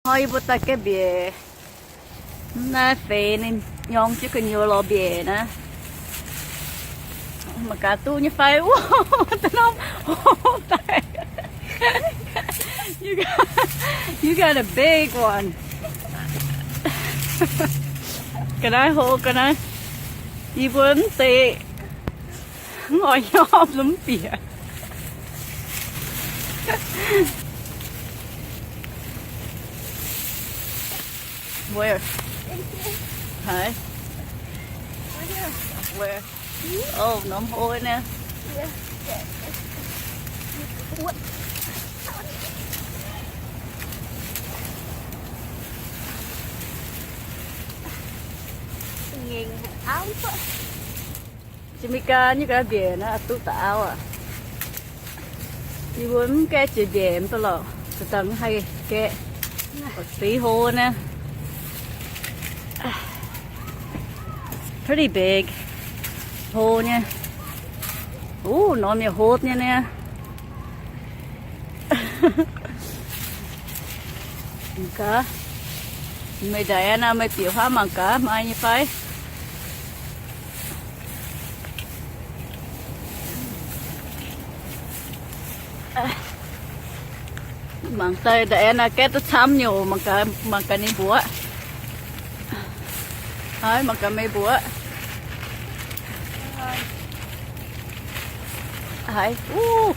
Hnoi yie mbuo daaih gaeqv mbiec. Naaiv feix ninh nyorng jienv gu'nyuoz lorz mbiec naaiv. Mangc gaax duqv nyei fai? Wuov, norm hlo daaih. You got, you got a big one. Ga'naaiv hlo, ga'naaiv. Yie mbuo mv deix. Oix nyormh lomh mbiec. Where? Haaix? Where? Oh, norm hlo naaiv. Jai-Mee-gaa nyei ga'naaiv mbiec naaiv duqv da'auv aqv. Yie mbuo mv gaeqv jiex mbiec mv baac lorqc, za'gengh haih gaeqv seix hlo naaiv. Pretty big. Hlo nyei. Uh, norm yaac hlo nyei naaiv. Mangc gaax. Meih Diana, meih bieqc huaav mangc gaax, maaih nyei fai? Mangc daaih Diana gaeqv duqv camv nyei oc. Mangc gaax, mangc gaax ninh mbuoqc. Haiz, mangc gaax meih mbuoqc. Haiz, uh,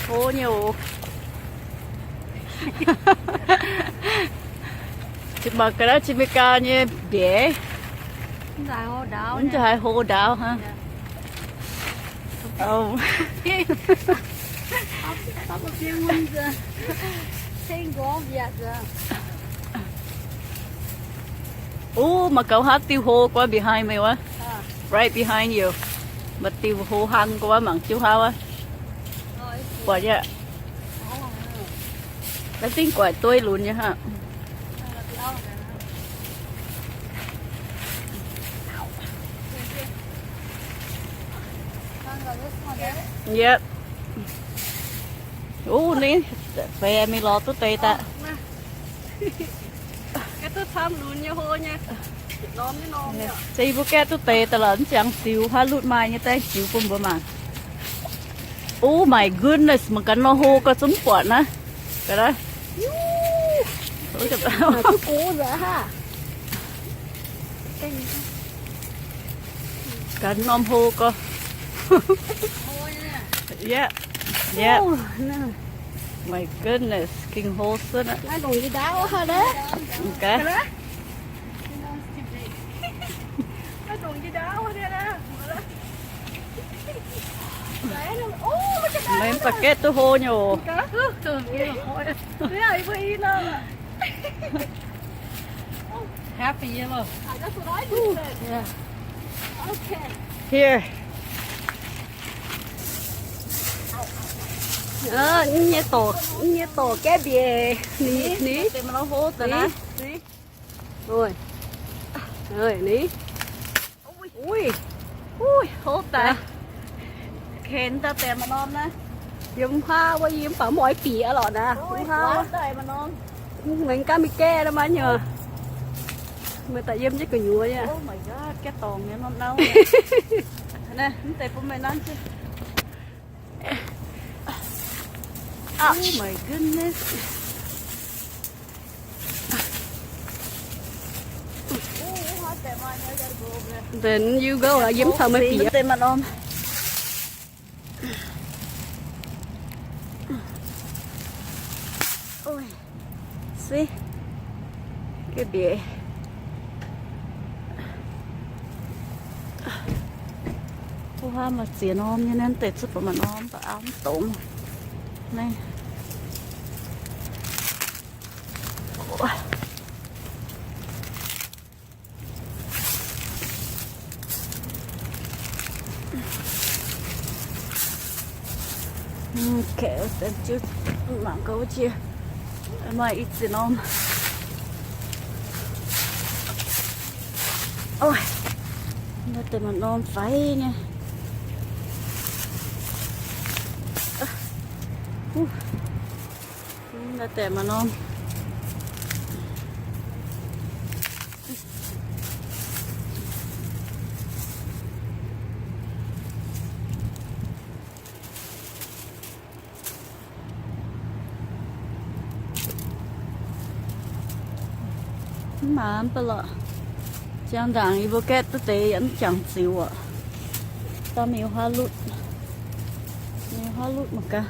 hlo nyei oc. Mangc gaax naaiv Jai-Mee-gaa nyei mbiec. Mv haiz hlo ndaauv hnangv. Oh. Uh, mangc gaax haaix diuh hlo gu'nguaaic behind meih wuov. Right behind you. Maaih diuh hlo hlang gu'nguaaic, mangc jienv haaix wuov. Buatc yaac. Ga'dingv guaaic dueiv lunx nyei hnangv. Yep. Uh, ni, fai mingh lorz duqv deix daaih. Se yie mbuo gaeqv duqv deix daaih lorqc, mv ziangx ziux, haaix lutv maaih nyei daaih ziux bun mbuo mangc. Oh my goodness, mangc gaax norm hlo gau zungv buatc naaiv. Gaax naaiv. Gaax norm hlo gau. Yep. Yep. My goodness, gengh hlo suotv aqv. Gaax. Meih mv baac gaeqv duqv hlo nyei oc. Half a year old. Here. Nyei dorc, nyei dorc gaeqv mbiec. Ni, ni. Ui, ui, ni. Ui, ui, hlo daaih. Ken daaih deix maaih norm naaiv. Yiem huaav wuov, yiem baac mv oix bieqc lorqc naaiv. Huaav daaih maaih norm. Meih ganh mingh gaeqv naaiv maiv nyei. Meih daaih yiem jienv gu'nyuoz nyei. Oh my god, gaeqv dorngc nyei norm nau. Naaiv, mv deix bun meih nanv jienv. Oh my goodness. Then you go, yiem taux meih bieqc. Se, gaeqv mbiec. Wuov maaih ziex norm nyei naaiv, deix cuotv buatc maaih norm, baac auv mv dongz. Naaiv. Okay, mangc gaax wuov jiex maaih i ziex norm. Oi, naaiv deix maaih norm faix nyei. Naaiv deix maaih norm. Mv maaih mv baac lorqc. Ziang ndaangc yie mbuo gaeqv duqv deix yaac mv jangx ziux aqv. Dauh mingh huaav lutv, mingh huaav lutv mangc gaax.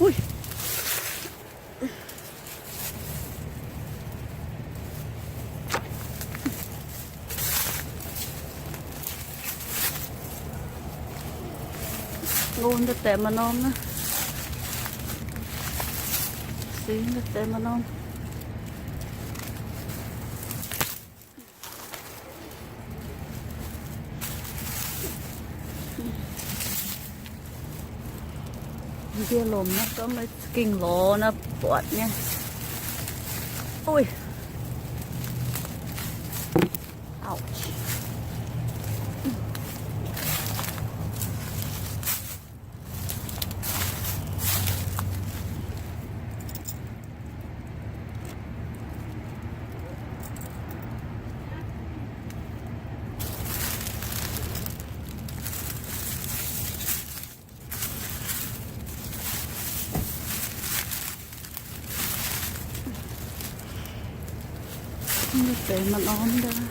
Uix. Ngo nda'deix maaih norm naaiv. Singx nda'deix maaih norm. Ndie-lomc naaiv gorngv meih gengh lorz naaiv buatc nyei. Ui. Ouch. Deix maaih norm daaih.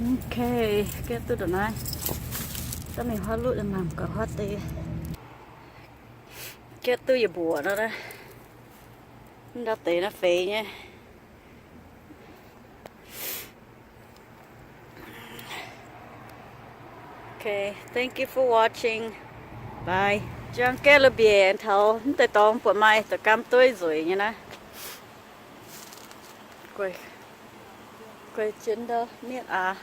Okay, gaeqv duqv ndongc naaiv. Gorngv mingh huaav lutv mangc gaax huaav deix. Gaeqv duqv yietc mbuoqc nor naaiv. Ndau deix naaiv feix nyei. Okay, thank you for watching. Bye. Jangx gaeqv la'bieiv taux mv deix dorngx buatc maaih da'gamv dueiv nzueic nyei naaiv. Guei, guei jienv ndau mietv aqv.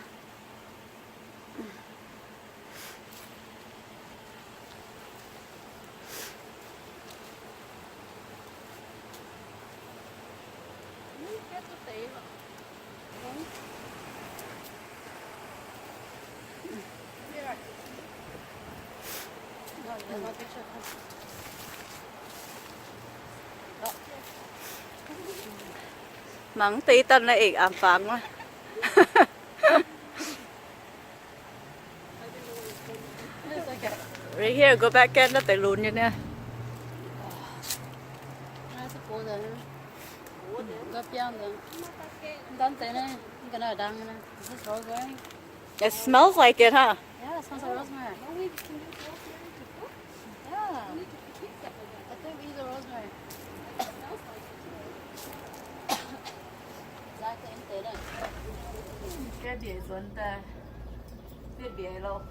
Mangc deix daaih naaiv eix aamx fangx wuov. Right here, go back in, naaiv deix lunx nyei niaa. It smells like it, huh? Yeah, it smells like rosemary. Yeah, I think we use the rosemary. Gaeqv mbiec nzuonx daaih, mbiec mbiec loh.